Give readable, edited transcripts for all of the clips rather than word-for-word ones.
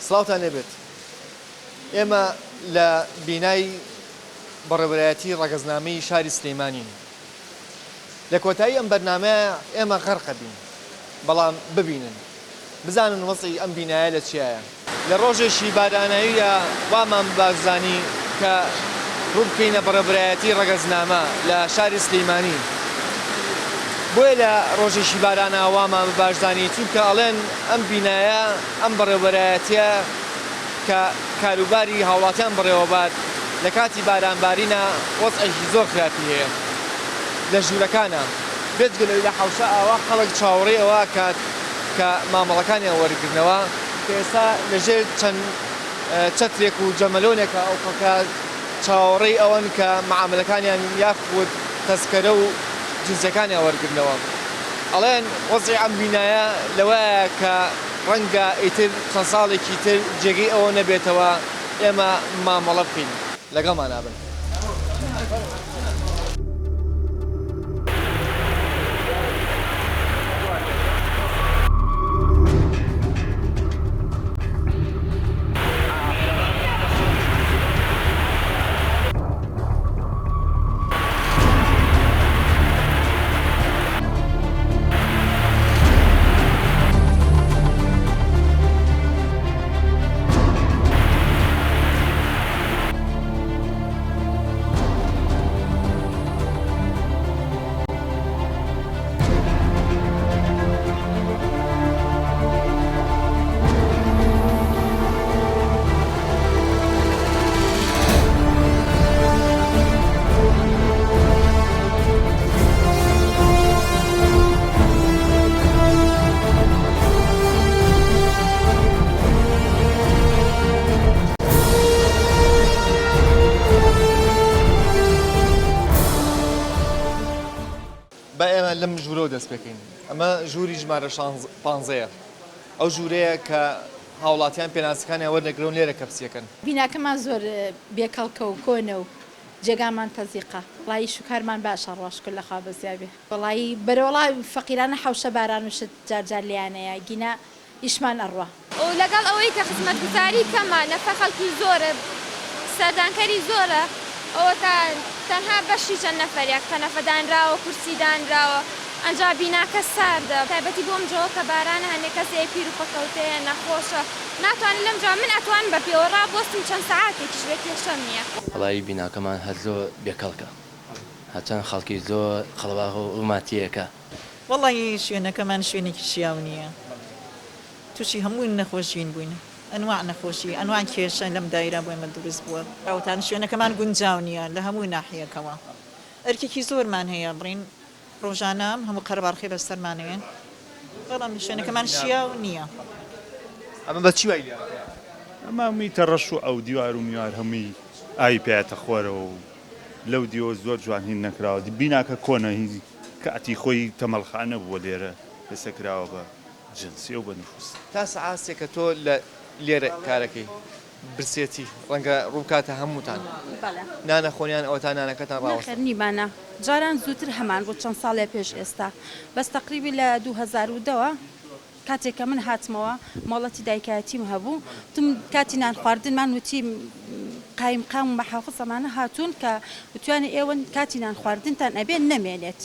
سڵاوتان لێبێت ئێمە لە بینای بەڕێوەبەرایەتی ڕەگەزنامەی شاری سلیمانین لە کۆتایی ئەم بەرنامەیە ئێمە غەرقە بین بەڵام ببینن بزانن وەزعی ئەم بینایە لە چیایە. لە ڕۆژێکی باراناویدا وامان باش زانی کە ڕوو بکەینە بەڕێوەبەرایەتی ڕەگەزنامە لە شاری سلیمانی. بۆیە لە ڕۆژێکی بارانا وامان باش زانی چونکە ئەڵێن ئەم بینایە ئەم بەڕێوەبەرایەتیە کە کاروباری هاوڵاتیان بەڕێوەبات لە کاتی باران بارینا وەزعێکی زۆر خراپی هەیە لە ژوورەکانا بێجگە لەوەی لە حەوشە ئاوا خەڵک چاوەڕێی ئەوە ئەکات کە مامەڵەکانیان وەرگرنەوە کە ئێستا لە ژێر چەند چەترێک و جەمەلۆنێکە ئەو خەڵکە چاوەڕێی ئەوەن کە مەعامەلەکانیان یاخود تەزکەرە و جنسەکانیان وەرگرنەوە. ئەڵێن وەزعی ئەم بینایە لەوایە کە ڕەنگە ئیتر چەند ساڵێکی تر جێگەی ئەوە نەبێتەوە ئێمە مامەڵە بکەین. لەگەڵمانا بن. با ئێمە لەم ژوورەوە دەست پێکەین ئەمە ژووری ژمارە پانزەیە ئەو ژوورەیە کە هاوڵاتیان پێناسەکانیان وەردەگرن و لێرە کەپسیەکەن. بیناکەمان زۆر بێکەڵکە و کۆنە و جێگامان تەزیقە. وەڵایی ئیش و کارمان باشە ڕوا شوکر لە خوا بەزیابێ. وەڵایی بەرەوەڵا فەقیرانە حەوشە باران و شت جار جار لێیانەیە گینا ئیشمان ئەڕوا. و لەگەڵ ئەوەی کە خزمەتگوزاری کەمە، نەفەر خەڵکی زۆرە، سەردانکەری زۆرە، ئەوەتا تەنها بەشی چەند نەفەرێک قەنەفە دانراوە، کورسی دانراوە، ئەنجا بیناکە ساردە، تایبەتی بۆ ئەم جەوە کە بارانە هەنێ کەس هەیە پیر و پەکەوتەیە، نەخۆشە، ناتوانێت لەم جەوە، من ئەتوانم بە پێوە ڕابوەستم چەند سەعاتێکیش بێ کێشەم نییە. وەڵایی بیناکەمان هەر زۆر بێکەڵکە هەرچەند خەڵکی زۆر قەڵەباغ و ڕوماتیەکە. وەڵایی شوێنەکەمان شوێنێکی شیاو نییە توشی هەموو نەخۆشین بووین ئەنواع نەخۆشی ئەنواع کێشە لەم دایرە بۆ ئێمە دروست بووە. ئەوتان شوێنەکەمان گونجاو نییە لە هەموو ناحیەکەوە ئەرکێکی زۆرمان هەیە بڕین ڕۆژانە ئەم هەموو قەرەباڵخی بەسەرمان هەیە بەڵام شوێنەکەمان شیاو نییە. ئەمە بە چی وای لێهاتووە؟ ئەمە هەمووی تەڕەش و ئەو دیوار و میوار هەمووی ئاوی پێیاتە خوارەوە و لەو دیوە زۆر جوان هین نەکراوە بیناکە کۆنە هی کاتی خۆی تەمەڵخانە بووە لێرە ئێستا کراوە بە جنسی و بە نفوس. تا سەعاسێک کە تۆ لە لێرە کارەکەی برسێتی ڕەنگە ڕووبکاتە هەمووتان بەڵێ. نانەخۆن یان ئەوەتا نانەکەتان ڕاوەستا. نەخێر نیمانە جاران زووتر هەمان بوو چەند ساڵێ پێش ئێستا بەس تەقریبی لە 2010 وە کاتێک کە من هاتمەوە مۆڵەتی دایکایەتیم هەبوو وتم کاتی نان خواردنمان وتی قایمقام و مەحافز ئەمانە هاتوون کە وتویانە ئێوە کاتی نان خواردنتان ئەبێ نەمێنێت.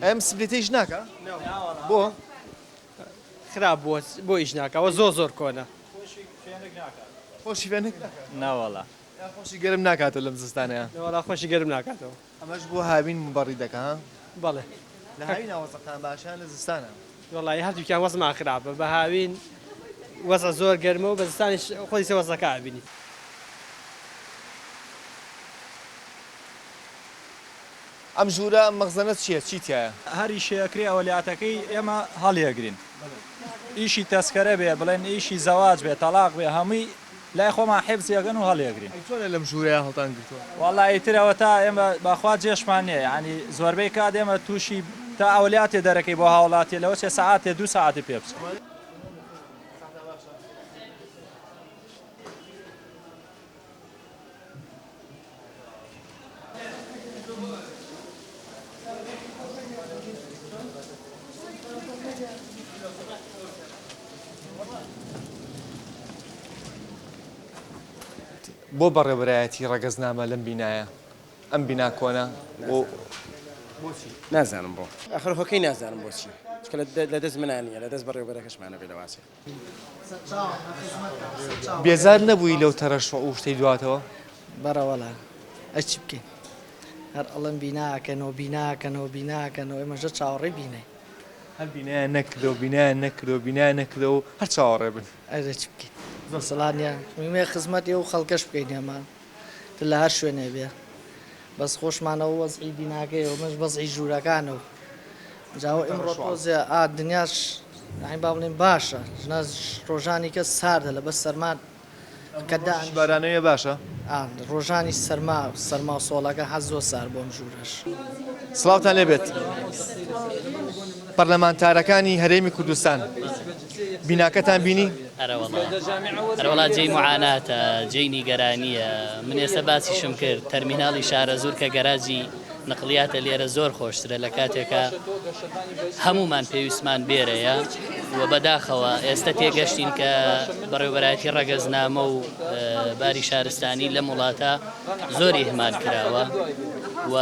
ئەم سپلیتە ئیش ناکا؟ بۆ؟ خراپ بووە بۆ ئیش ناکا وە زۆر زۆر کۆنە. خۆشی فێنک ناکات؟ نەوەڵا. یان خۆشی گەرم ناکاتەوە لەم زستانەیا؟ نەوەڵا خۆشی گەرم ناکاتەوە. ئەمەش بۆ هاوین مبەڕی دەکا ها؟ بەڵێ. لە هاوینا وەزعتان باشە یان لە زستانا؟ وەڵایی هەردووکیان وەزعمان خراپە بە هاوین وەزع زۆر گەرمە و بە زستانیش خۆی سێ وەزعەکە ئەبینیت. ئەم ژوورە ئەم مەخزەنە چییە چی تیایە؟ هەر ئیشێ ئەکرێ ئەوەلیاتەکەی ئێمە هەڵیئەگرین ئیشی تەسکەرە بێ بڵێن ئیشی زەواج بێ تەڵاق بێ هەمووی لای خۆمان حیفزی ئەکەن و هەڵیئەگرین. ئەی چۆنە لەم ژوورەیا هەڵتان گرتووە؟ وەڵا ئیتر ئەوەتا ئێمە بەخوا جێشمان نیە یانی زۆربەی کات ئێمە توشی تا ئەوەلیاتێ دەرەکەی بۆ هاوڵاتیە لەوەچێ سەعاتێ دوو سەعاتی پێ بچێ. بۆ بەڕێوەبەرایەتی ڕەگەزنامە لەم بینایە ئەم بینا کۆنە بۆ بۆچی؟ نازانم بۆ. ئاخر هۆکەی نازانم بۆچی چونکە لە دەست منا نییە لە دەست بەڕێوەبەرەکەشمانە بێ لەوانچێ. بێزار نەبووی لەو تەرەشوع و شتەی دواتەوە؟ بەڕەوەڵا ئەی چی بکەین هەر ئەڵێن بینا ئەکەنەوە بینا ئەکەنەوە بینا ئەکەنەوە ئێمەش هەر چاوەڕێی بیناین. هەر بینایان نەکردەوە بینایان نەکردەوە بینایان نەکردەوە و هەر چاوەڕێ بن. ئەرێ چی بکەین دەسەڵات نیە مهمە خزمەتی ئەو خەڵکەش بکەین ئێمە تر لە هەر شوێنێ بێ بەس خۆشمان ئەو وەزعی بیناکەی و مەش وەزعی ژوورەکانە و جا ئەوە ئیمڕۆ تۆزێ ئا دنیاش یانی با بڵێین باشە ژنا ڕۆژانی کە ساردە لەبەر سەرما کە دانیشی بارانەویە باشە؟ ئا ڕۆژانی سەرما سەرما و سۆڵەکە حەز زۆر سار بۆم ژوورەش. سڵاوتان لێبێت پەرلەمانتارەکانی هەرێمی کوردستان بیناکەتان بینی؟ ئەرەوەڵا ئەرەوەڵا جێی معاناتە جێی نیگەرانیە من ئێستا باسیشم کرد تەرمیناڵی شارەزوور کە گەراجی نەقلیاتە لێرە زۆر خۆشترە لە کاتێکا هەموومان پێویستمان بێرەیە و بەداخەوە ئێستا تێگەشتین کە بەڕێوبەرایەتی ڕەگەزنامە و باری شارستانی لەم وڵاتە زۆر ئیهمال کراوە و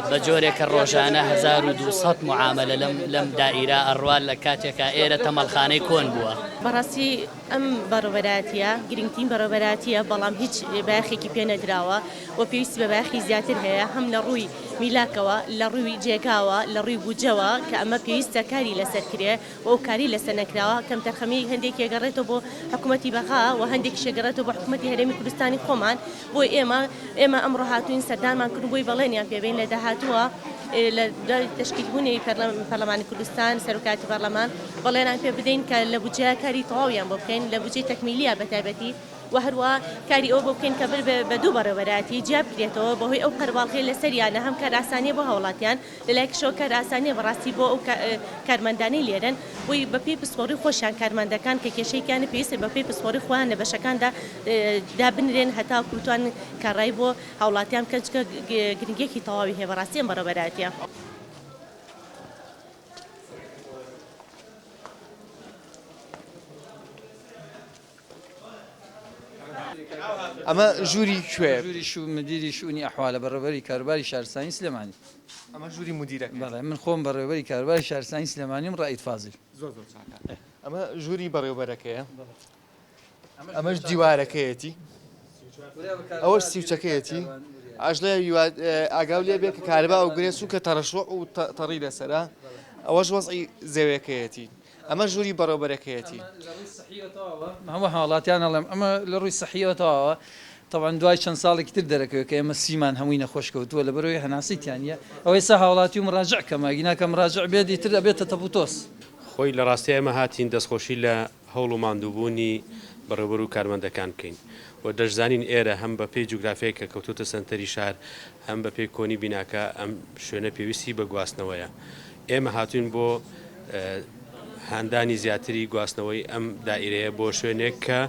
بە جۆرێک کە ڕۆژانە 1200 معاملە لەم لەم دائیرە ئەڕوا لە کاتێکا ئێرە تەمەڵخانەی کۆن بووە. بەڕاستی ئەم بەڕێوەبەرایەتییە گرنگترین بەڕێوەبەرایەتییە، بەڵام هیچ بایەخێکی پێ نەدراوە و پێویستی بە بایەخی زیاتر هەیە هەم لە ڕووی میلاکەوە، لە ڕووی جێگاوە، لە ڕووی بودجەوە کە ئەمە پێویستە کاری لەسەر کرێ و ئەو کارەی لەسەر نەکراوە، کەمتەرخەمیی هەندێکی ئەگەڕێتەوە بۆ حکوومەتی بەغا و هەندێکیش ئەگەڕێتەوە بۆ حکوومەتی هەرێمی کوردستانی خۆمان، بۆیە ئێمە ئێمە ئەمڕۆ هاتووین سەردانمان کردوون بۆی بەڵێنیان پێ بەین لە داهاتووە لە دوای تەشکیلبوونی پەرلەمانی کوردستان، سەرۆکایەتی پەرلەمان، بەڵێنان پێ بدەین کە لە بودجەیا کاری تەواویان بۆ بکەین، لە بودجەی تەکمیلییا بە تایبەتی و هەروەها کاری ئەوە بۆ بکەین کە بر بە دوو بەڕێوەبەرایەتی جیا بکرێتەوە بەهۆی ئەو قەرەباڵغیە لەسەریانە هەم کارئاسانیە بۆ هاوڵاتیان لە لایەکیشەوە کارئاسانیە بەڕاستی بۆ ئەو کارمەندانەی لێرەن بۆی بە پێی پسپۆڕی خۆشیان کارمەندەکان کە کێشەیەکیان پێویستە بە پێی پسپۆڕی خۆیان لە بەشەکاندا دابنرێن هەتاکو بتوانن کارڕایی بۆ هاوڵاتیان بکەن چونکە گرنگیەکی تەواوی هەیە بەڕاستی ئەم بەڕێوەبەرایەتیە. ئەمە ژووری کوێ؟ ژووری شو مدیری شئونی ئەحوالە بەڕێوەبەری کاروباری شارستانی سلێمانی. ئەمە ژووری مدیرەکەیە. بەڵێ من خۆم بەڕێوەبەری کاروباری شارستانی سلێمانیم ڕائید فازیل. زۆر زۆر چاکە. ئەمە ژووری بەڕێوەبەرەکەیە. ئەمەش دیوارەکەیەتی. ئەوەش سیوچەکەیەتی. ئاژڵێ ئاگاو لێ بێ کە کارەبا ئەو گرێ چونکە تەڕەشوع و تەڕی لەسەرە. ئەوەش وەزعی زەوێکەیەتی. ئەمە ژووری بەڕێوبەرەکەیەتی. هەموو هاوڵاتیان ئەڵێم ئەمە لە ڕووی سەحیەوە تەواوە تەبعەن دوای چەند ساڵێکی تر دەرەکەوێت کە ئێمە سیمان هەمووی نەخۆش کەوتووە لەبەرئەوەی هەناسەی تیا نییە ئەوە ئێستا هاوڵاتی و مراجع کەمە ئەگینا کە مراجع بێت ئیتر ئەبێتە تەپوتۆز. خۆی لە ڕاستیا ئێمە هاتین دەستخۆشی لە هەوڵ و ماندووبوونی بەڕێوبەر و کارمەندەکان بکەین و دەشزانین ئێرە هەم بە پێی جوگرافیای کە کەوتۆتە سەنتەری شار هەم بە پێی کۆنی بیناکە ئەم شوێنە پێویستی بە گواستنەوەیە. ئێمە هاتووین بۆ هاندانی زیاتری گواستنەوەی ئەم دائیرەیە بۆ شوێنێک کە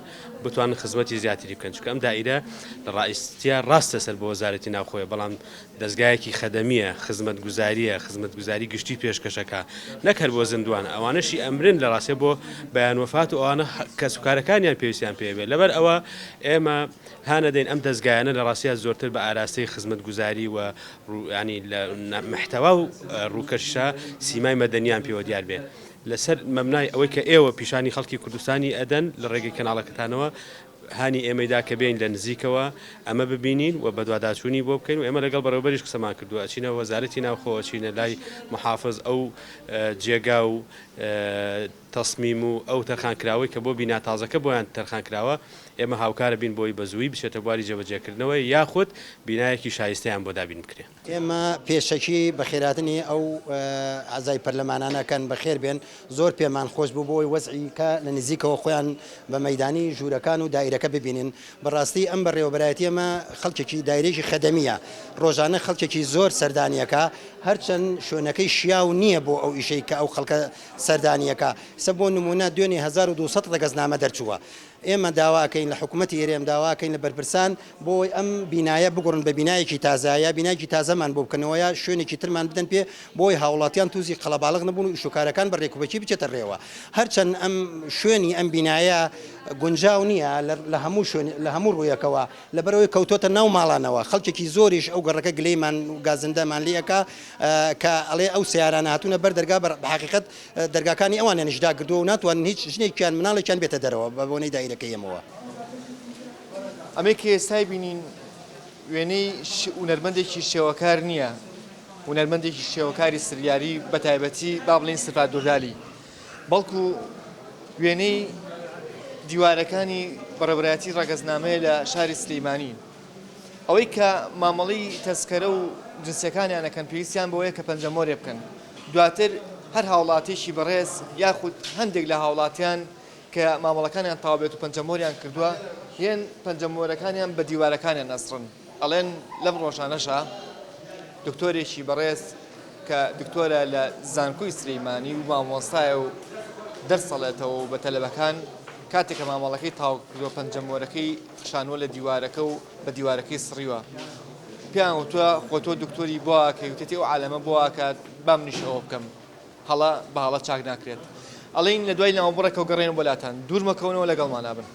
بتوانن خزمەتی زیاتری بکەن چونکە ئەم دائیرە لە ڕاستیا ڕاستە سەر بە وەزارەتی ناوخۆیە بەڵام دەزگایەکی خەدەمییە خزمەتگوزارییە خزمەتگوزاری گشتی پێشکەشەکە نەک هەر بۆ زیندووان ئەوانەشی ئەمرن لە ڕاستیا بۆ بەیان وەفات و ئەوانە کەسوکارەکانیان پێویستیان پێ بێت لەبەر ئەوە ئێمە هانەدەین ئەم دەزگایانە لە ڕاستیا زۆرتر بە ئاراستەی خزمەتگوزاری و ینی لە محتەوا و ڕووکەشیشا سیمای مەدەنیان پێوە دیار بێ لەسەر مەبنای ئەوەی کە ئێوە پیشانی خەڵکی کوردستانی ئەدەن لە ڕێگەی کەناڵەکەتانەوە هانی ئێمەی دا کە بێین لە نزیکەوە ئەمە ببینین و بەدواداچوونی بۆ بکەین و ئێمە لەگەڵ بەڕێوەبەریش قسەمان کردووە ئەچینە وەزارەتی ناوخۆ ئەچینە لای محافز ئەو جێگا و تەسمیم و ئەو تەرخانکراوەی کە بۆ بینا تازەکە بۆیان تەرخانکراوە ئێمە هاوکارە بین بۆی بە زوویی بچێتە بواری جێبەجێکردنەوە یاخود بینایەکی شایستەیان بۆ دابین بکرێ. ئێمە پێشەکی بەخێرهاتنی ئەو ئەعزای پەرلەمانانە کەن بەخێر بێن، زۆر پێمان خۆش بوو بۆ ئەوەی وەزعی کە لە نزیکەوە خۆیان بە مەیدانی ژوورەکان و دایرەکە ببینن، بەڕاستی ئەم بەڕێوەبەرایەتیە مە خەڵکێکی دایرەیەکی خەدەمییە ڕۆژانە خەڵکێکی زۆر سەردانیەکا هەرچەند شوێنەکەی شیاو نییە بۆ ئەو ئیشەی کە ئەو خەڵکە سەردانیەکا سە بۆ نموونە دوێنێ 1200 ڕەگەزنامە دەرچووە. ئێمە داوا ئەکەین لە حکومەتی هەرێم داوا ئەکەین لە بەرپرسان بۆی ئەم بینایە بگوڕن بە بینایەکی تازە یا بینایەکی تازەمان بۆ بکەنەوە یا شوێنێکی ترمان بدەن پێ بۆی هاوڵاتیان توزی قەڵەباڵغ نەبوون و ئیشوکارەکان بە رێکوپێکی بچێتە رێوە هەرچەند ئەم شوێنی ئەم بینایە گونجاو نییە لە هەموو شوێن لە هەموو روویەکەوە لەبەرئەوەی کەوتۆتە ناو ماڵانەوە خەڵکێکی زۆریش ئەو گەڕەکە گلەیمان و گازندەمان لێ ئەکا کە ئەڵێ ئەو سەیارانە هاتوونە بەر دەرگا بە حەقیقەت دەرگاکانی ئەوانیانیش داگرتووە و ناتوانن هیچ ژنێکیان مناڵێکیان بێتە دەرەوە بە بۆنەی دایرەکەی ئێمەوە. ئەمەی کە ئێستای بینین وێنەی هونەرمەندێکی شێوەکار نییە، هونەرمەندێکی شێوەکاری سریاری بە تایبەتی با بڵێین سلڤادۆر دالی، بەڵکو وێنەی دیوارەکانی بەڕێوەبەرایەتی ڕەگەزنامەیە لە شاری سلیمانی. ئەوەی کە مامەڵەی تەسکەرە و جنسیەکانیان ئەکەن پێویستیان بەوەیە کە پەنجەمۆرێ بکەن دواتر هەر هاوڵاتیەکی بەڕێز یاخود هەندێک لە هاوڵاتیان کە مامەڵەکانیان تەواو بێت و پەنجەمۆریان کردووە یەن پەنجەمۆرەکانیان بە دیوارەکانیان ئەسڕن ئەڵێن لەم ڕۆژانەشا دکتۆرێکی بەڕێز کە دکتۆرە لە زانکۆی سلیمانی و مامۆستایە و دەرس ئەڵێتەوە و بە تەلەبەکان کاتێک کە مامەڵەکەی تەواو کردووە پەنجەمۆرەکەی خشانووە لە دیوارەکە و بە دیوارەکەی سڕیوە پێیان وتووە خۆ تۆ دکتۆری بۆ ئەکەی وتێتی ئەو عالەمە بۆ ئەکات با منیش ئەوە بکەم هەڵە بە هەڵە چاک ناکرێت ئەڵێین لە دوای ناوبڕێکەوە گەڕێنەوە بۆ لاتان دوور مەکەونەوە لەگەڵمانا بن.